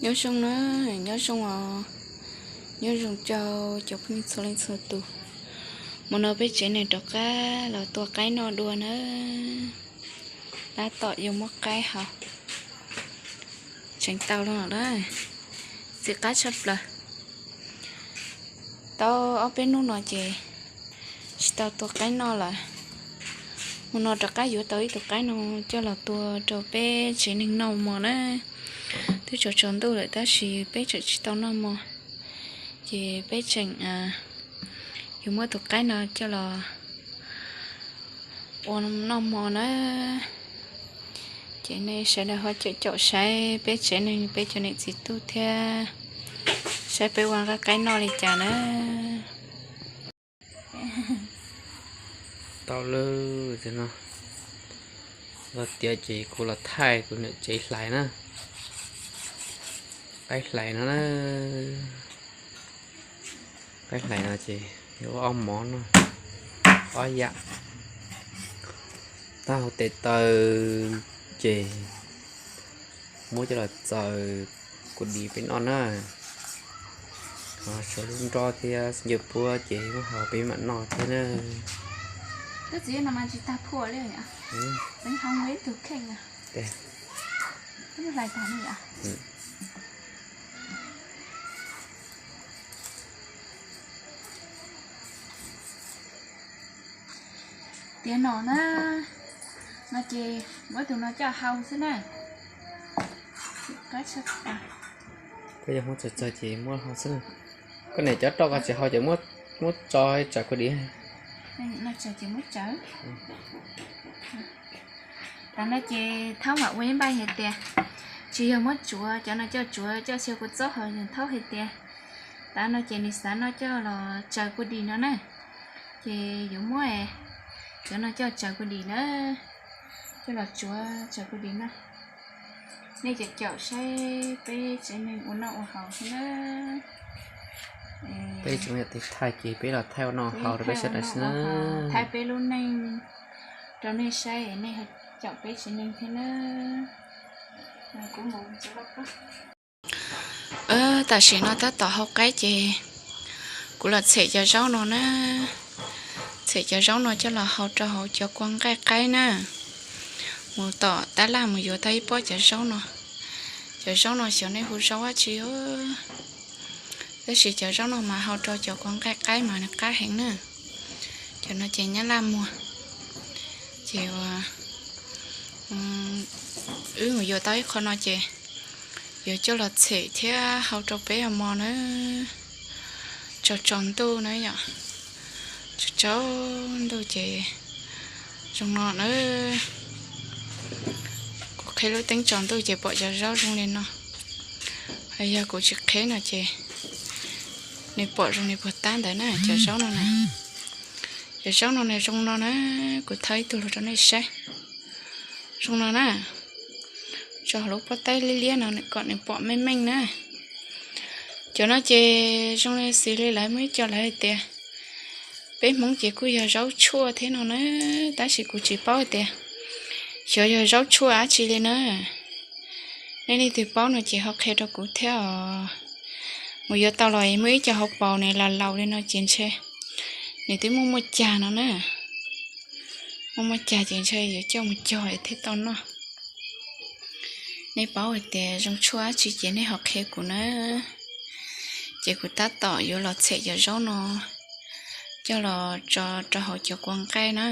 Nyob zoo na, nyob zoo os, nyob zoo rau cov phooj ywg txhua leej txhua tus. Hmo no peb tsev neeg rov qab los tua qaib noj dua na. Tab tom yuav muab qaib haus, tseev tau los na, txiv qab tshaj plaws. Tau ob peb hnub no ces tsis tau tua qaib noj lawm. Hmo no rov qab yuav tau ib tug qaib no coj los tua rau peb tsev neeg noj mov na. Twb tsaus tsaus ntuj lawm tab sis peb tseem tsis tau noj mov, ces peb tseem yuav muab tus qaib no coj los ua noj mov na. Ces nej sawv daws ho caum caum saib peb tsev neeg, peb cov niam txiv tub thiab, saib peb ua nqaij qaib noj li cas na. Tau lawm, no los tiav ces kuv los thaij kuv niam tsev hlais na. Qaib hlais no na, qaib hlais no ces ua ob mov no, ob yam. Taub hau tes taw ces muab coj los txaws kuv dis peb noj na. Suav lub nrob thiab ncaj puab ces muab haus peb mam noj thiab na. Tiav no na, no ces muab tus no coj hau xwb na. Koj yog muab txawg txawg ces muab hau xwb. Koj niam cov roj koj tsis hau ces muab tso tsawv kuv dis. Tav no ces thaub mam ua ib npaij hais tias, tsis yog muab tsuav, cov no coj tsuav coj xyaw kua txob hauv, yog thaub hais tias tav no ces nws xav noj coj los tsaws kua dis no na. Ces yuav muab cov no coj tsaws kua dis na, coj los tsuav tsaws kua dis no. Nej caum caum saib peb tsev neeg ua noj ua haus xwb na. Peb tsev neeg thaij ces peb los thaij ua noj haus rau peb sawv daws xwb na. Thaij peb lub neej rau nej saib, nej caum peb tsev neeg thiab na. Tam sim no tab tom hau qaib ces kuv los txhem cov zaub no na. Txhem cov zaub no coj los hau rau hauv cov kua nqaij qaib na. Mus tom tab laj mus yuav tau ib pob cov zaub no. Cov zaub no xyov nej hu zaub dab tsi, tab sis cov zaub no mas hau rau cov kua nqaij qaib mas nws qab heev na. Cov no ces nyab laj muag. Ces wb mus yuav tau ib qho no ces yuav coj los txhem thiab hau rau peb ua mov na. Tsaus tsaus ntuj na yom, tsaus ntuj ces zoo no na. Kuv qhib lub teeb tsaus ntuj ces pom cov zaub zoo li no. Yog kuv tsis qhib no ces nws pom zoo li puag ta ntawd na, cov zaub no na. Cov zaub no nws zoo no na, kuv thawb ib tug lug rau nej saib. Zoo no na, tso hauv lub pob tawb liab liab no kom nws pom meej meej na. Cov no ces zoo li xws li lawv muaj ib co lawv hais tias, peb Hmoob ces kuj yog zaub tshuaj thiab no na, tab sis kuv tsis paub hais tias xyov yog zaub tshuaj dab tsi li na. Nej leej twg paub no ces ho qhia rau kuv thiab os. Mus yuav tau los muaj ib co hauv paus nws laus laus li no ces ntshe nws twb muaj muaj cag no na. Muaj muaj cag ces ntshe yuav coj mus cog thiaj tau noj. Nej paub hais tias zoo tshuaj dab tsi ces nej ho qhia kuv na. Ces kuv tab tom yuav los txhem cov zaub no coj los tso rau hauv cov kua nqaij na.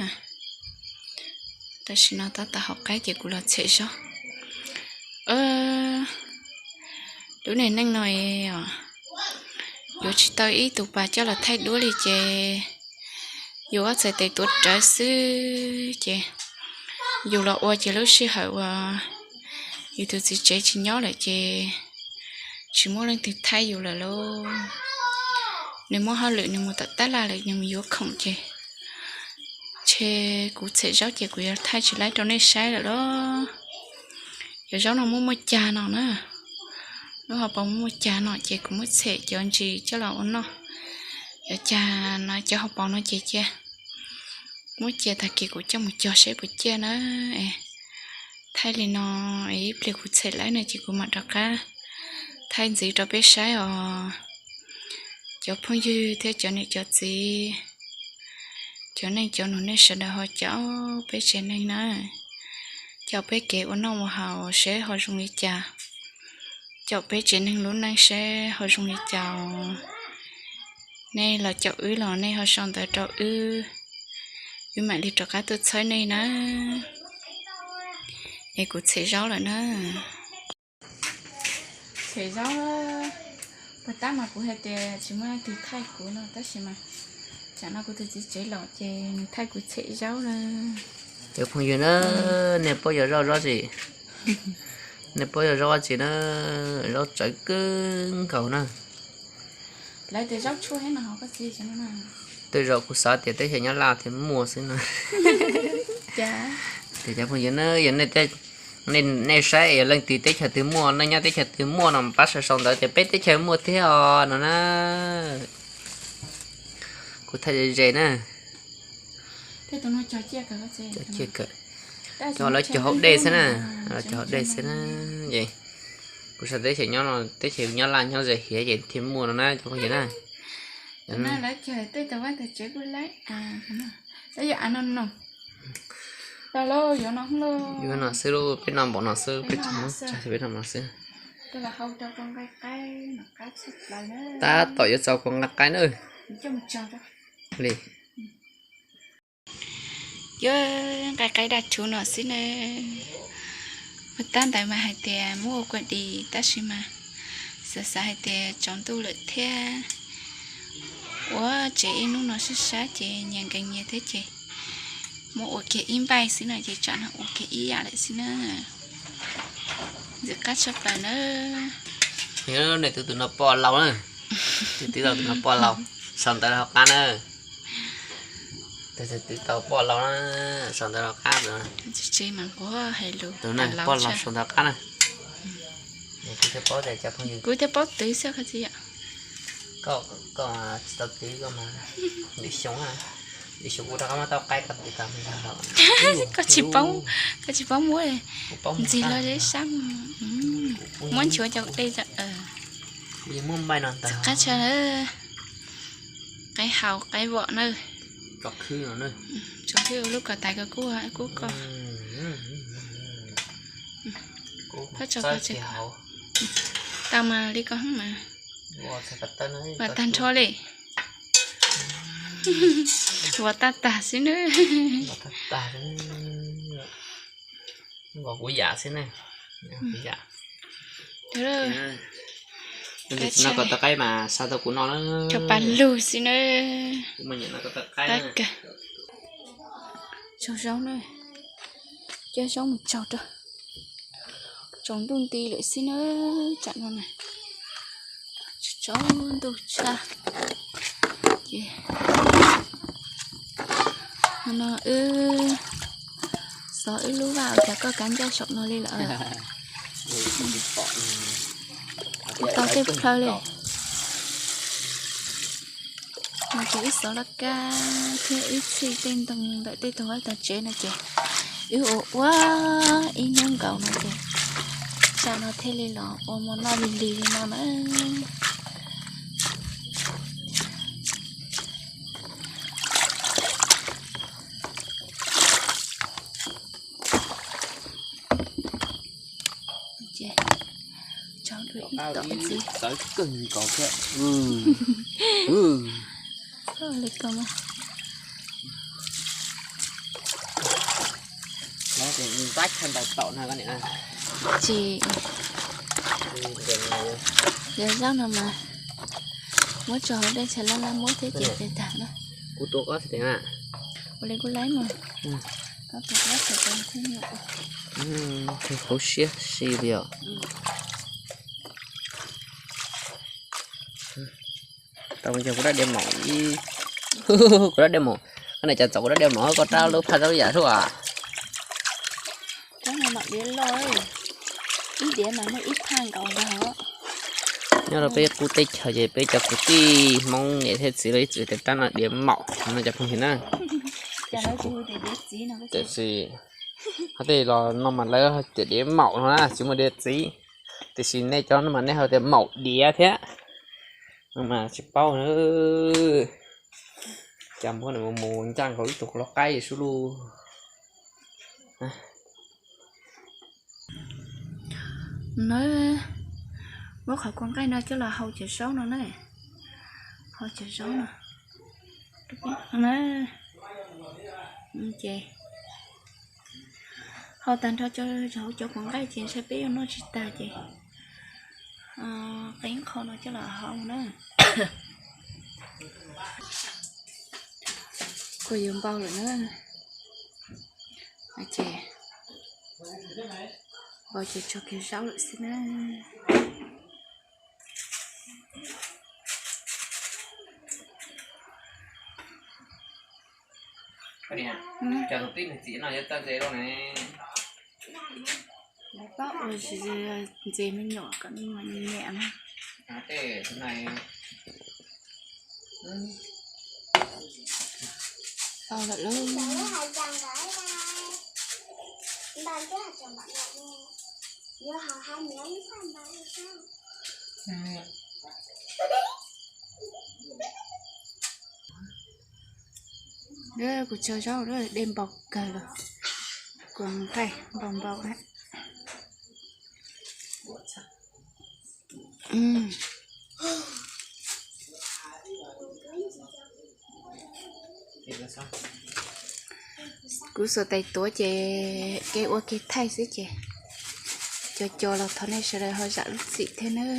Tam sim no tab tom hau qaib ces kuv los txhem zaub. Lub neej no yuav tsis tau ib tug pas coj los thaij duab li ces yus ob txhais tes tuav rawv xwb ces yus los ua ces lub sij hawm uas yus tus txiv tsev tsis nyob lawm ces tsis muaj leej twg thaij yus lawm lauj. Nws muaj hauj lwm nws mus tom tab laj lawm nws mus yuav khoom ces ntshe kuv txhem zaub ces kuv yuav thaij tsis laib rau nej saib lawm lauj. Cov zaub no muaj muaj cag no na. Lub hauv paus muaj muaj cag no ces kuv muab txhem cov ntsis coj los ua noj. Cov cag no cov hauv paus no ces cia, muab cia tag kis kuv coj mus cog saib puas ciaj na. Thaij li no, ib pliag kuv txhem laib no ces kuv mam rov qab Thaij ntxiv rau peb saib os, cov phooj ywg thiab cov niam cov txiv, cov neej cov nus nej sawv daws ho caum peb tsev neeg na, caum peb kev ua noj ua haus seb ho zoo li cas, caum peb tsev neeg lub neej seb ho zoo li cas. Nej los caum wb los nej ho sau ntawv rau wb, wb mam li rov qab tuaj txhawb nej na. Es kuv txhem zaub lawm na. Txhem zaub, puag ta mas kuv hais tias tsis muaj leej twg thaij kuv no tab sis mas tsam no kuv tus txiv tsev los ces nws thaij kuv txhem zaub na. Cov phooj ywg na, nej paub yog zaub tsi? Nej paub yog zaub tsi na? Zaub tsawv kawg nkaus na. Tej zaum kuv xav tias teb chaws Nyab Laj thiaj muaj xwb na. Ces cov phooj ywg na, yog nej saib yog leej twg teb chaws twg muaj, nej nyob teb chaws twg muaj no pab sau sau ntawv tias peb teb chaws muaj thiab os no na. Kuv thaij ze ze na. Cov lawv cog hauv dej xwb na, cog hauv dej xwb na. Kuv xav teb chaws nyob no, teb chaws Nyab Laj nyob ze hiav ces thiaj muaj no na cov phooj ywg na. Yuav no xwb lauj, peb noj npaum no xwb, peb tsis muab tsag, peb noj npaum no xwb. Tab tom yuav txaus kua nqaij qaib na. Li, yuav nqaij qaib daj rhuv no xwb na. Puag ta ntawd mas hais tias muab ua kua dis tab sis mas xav xav hais tias tsaus ntuj lawm thiab, ua tsev ib hnub no sab sab ces nyias nkees nyias thiab ces muab ua kiag ib npaij xwb no ces tsam no ua kiag ib yam lawm xwb na. Ntxim qab tshaj plaws na. Nej twb tus no poj laus na, twb tau tus no poj laus, sau ntawv rau hauv qab na. Twb tau poj laus na, sau ntawv rau hauv qab. Tus no poj laus sau ntawv rau hauv qab na. Kuv thiaj paub twv xwb. Koj tsis tau twv koj mas, lwm xyoo, lwm xyoo kuv rov qab muab tau qaib koj twv tau. Koj tsis paub, koj tsis paub muab ntxig los sab, muab nchuav cov dej. Muab npaij no ntag. Qab tshaj, qaib haus qaib vom na. Tsoom hwj lub ko tais ko kub kub ko. Tau mas li ko mas, vam tag nrho li. Vam tag tag xwb na. Kuv yam xwb ne. No kom tau qaib mas xa tau kuv no na. Cov pas lug xwb na. Tsaug zaub na, cab zaub mus tsaug rau, tsaus ntuj nti lawm xwb na. Tsam no na, tsaus ntuj tshaj. Ces no wb xov wb lub vaj ua cas koj kav ncaj saum no li lawm. Tau tej plhaw li. No ces wb xov laj kab thiab wb txhij tej ntoo ntawm tej tog vaj tog tsev no ces wb ua ua ib hnub nkaus no ces tsam no thiaj li los ua mov noj lig lig li no na. Tsaug dua ib tom ntxiv. Txawv kawg nkaus thiab. Li ko mas. Tsis, yog zaub no mas muab tso hauv dej tshais laj laj muab thiab ces ces tag na. Ua li kuv laib mas. Hauv siab si li os. Tau yog kuv rab diav maum ib, kuv rab diav maum, koj niam cas txov kuv rab diav maum koj rab lub phaj zaub yam sub as. Nyob rau peb qub teb chaws ces peb cov kwv tij Hmoob niam thiab txiv los ib txwm tias rab no diav maum no cov phooj ywg na. Tiam sis hov tej los no mas lawv tias diav maum no na, tsis muaj diav txiv. Tiam sis nej cov no mas nej hu tias maum diav thiab. Mas tsis paub na. Cas muab nws mus ncaj nkaus ib tug lau qaib xwb lauj. Na, muab qhov kua nqaij no coj los hau cov zaub no na. Hau cov zaub no. Ces hau tag nrho cov, hau cov kua nqaij ces ntshai peb yuav noj tsis tag ces qee qho no coj los hau na. Kuj yuav npau lawm na. Ces npau ces tso kiag zaub lawm xwb na. Cov tus tib nws txiv no yuav txawj ntses lauj ne. Lawv paub ua ntses me nyuam kom me nyuam nyiam na. Tej tus no tau lawm lauj. Kuv tso zaub dej npau kawg los, kua nqaij npau npau na. Kuv xuas tais tuav ces kev ua kev thaij xwb ces co co los thov nej sawv daws ho zam lub txim thiab nawb.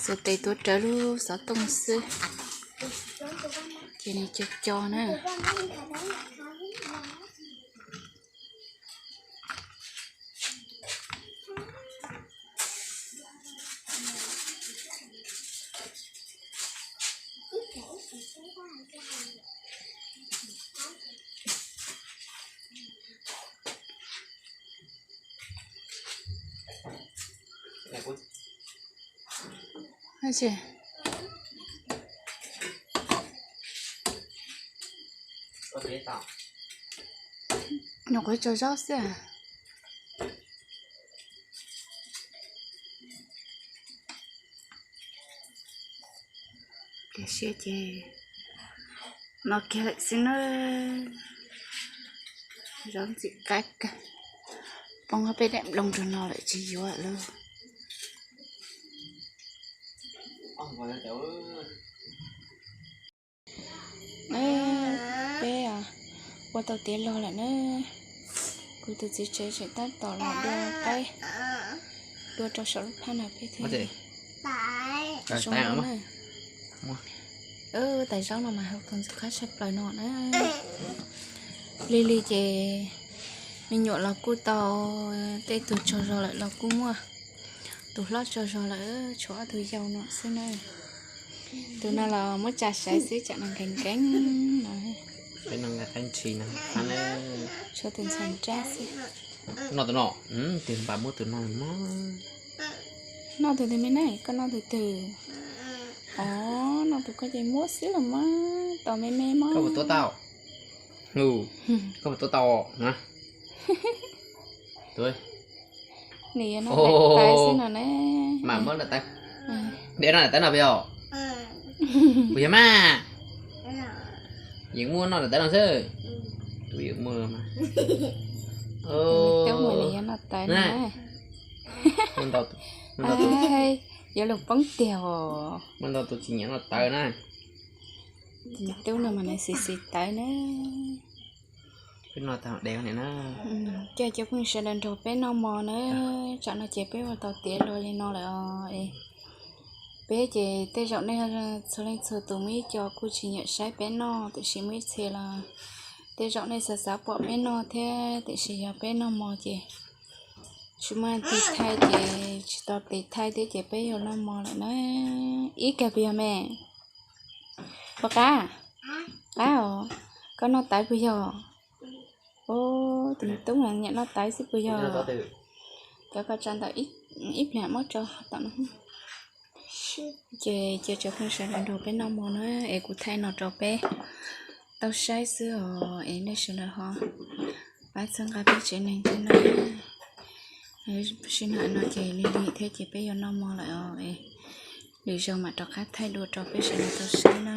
Xuas tes tuav rawv lub xov tooj xwb, ces nws co co na. Nyuam qhuav tso zaub xwb. Tiam sis ces no kiag lawm xwb na. Zaub ntxim qab kawg. Poob peb daim nplooj rau no lawm tsis yuav lawm. Peb ua tau tiav log lawm na. Kuv tus txiv tsev tseem tab tom los dua qaib, dua rau saum lub phab no peb thiaj zoo na. Tais zaub no mas haus tau ntxim qab tshaj plaws no na. Lig lig ces me nyuam los kuj tau, tej tus tsaug zog lawm los kuj muaj, tus hlob tsaug zog lawm tshuav ob tug yau no xwb na. Tus no los muab tsa saiv xwb tsam no nkees nkees no. Tshuav tus ntxhais nrab xwb. Noj tus no, tus npam muab tus no. Noj tus twg me ne, koj noj tus twg? Os, noj tus koj ces muab xwb los mas, tos me me mog. Koj puas tuav tau? Koj puas tuav tau na? Nws yuav noj daim tawv xwb no ne. Mam muab daim tawv. Dej noj daim tawv no puas yog? Puas yog mas? Yeej muab noj daim tawv no xwb. Tus yeej muab mas. Tub mas nws yuav noj tawv na. Yuav luag poob tiag os. Muaj ntau tus tsis nyiam noj tawv na. Tub no mas nws xis xis tawv na. Peb noj tag de na. Coj cov phooj ywg sawv daws nrog peb noj mov na. Tsam no ces peb ua tau tiav log li no lawm os. Peb ces tej zaum nej txhua leej txhua tus muaj ib co kuj tsis nyiam saib peb noj, tiam sis muaj ib txhia los tej zaum nej xav xav pom peb noj thiab, tiam sis yog peb noj mov ces tsis muaj tes thaij ces tsis tau tes thaij thiab ces peb yuav noj mov lawm na. Ib kawg puas yog me? Puas qab? Qab os. Koj noj tawv puas yog? Tus me tub nyiam noj tawv xwb puas yog? Cov koj tsa ntawm ib pliag muab tso tom no. Ces cia cov phooj ywg sawv daws nrog peb noj mov na, es kuv thaij no rau peb tau saib xwb os, es nej sawv daws ho Peb txhawb nqa peb tsev neeg thiab na. Sij hawm no ces lig lig thiab ces peb yuav noj mov lawm os. Lwm zaus mam rov qab thaij dua rau peb sawv daws tau saib na.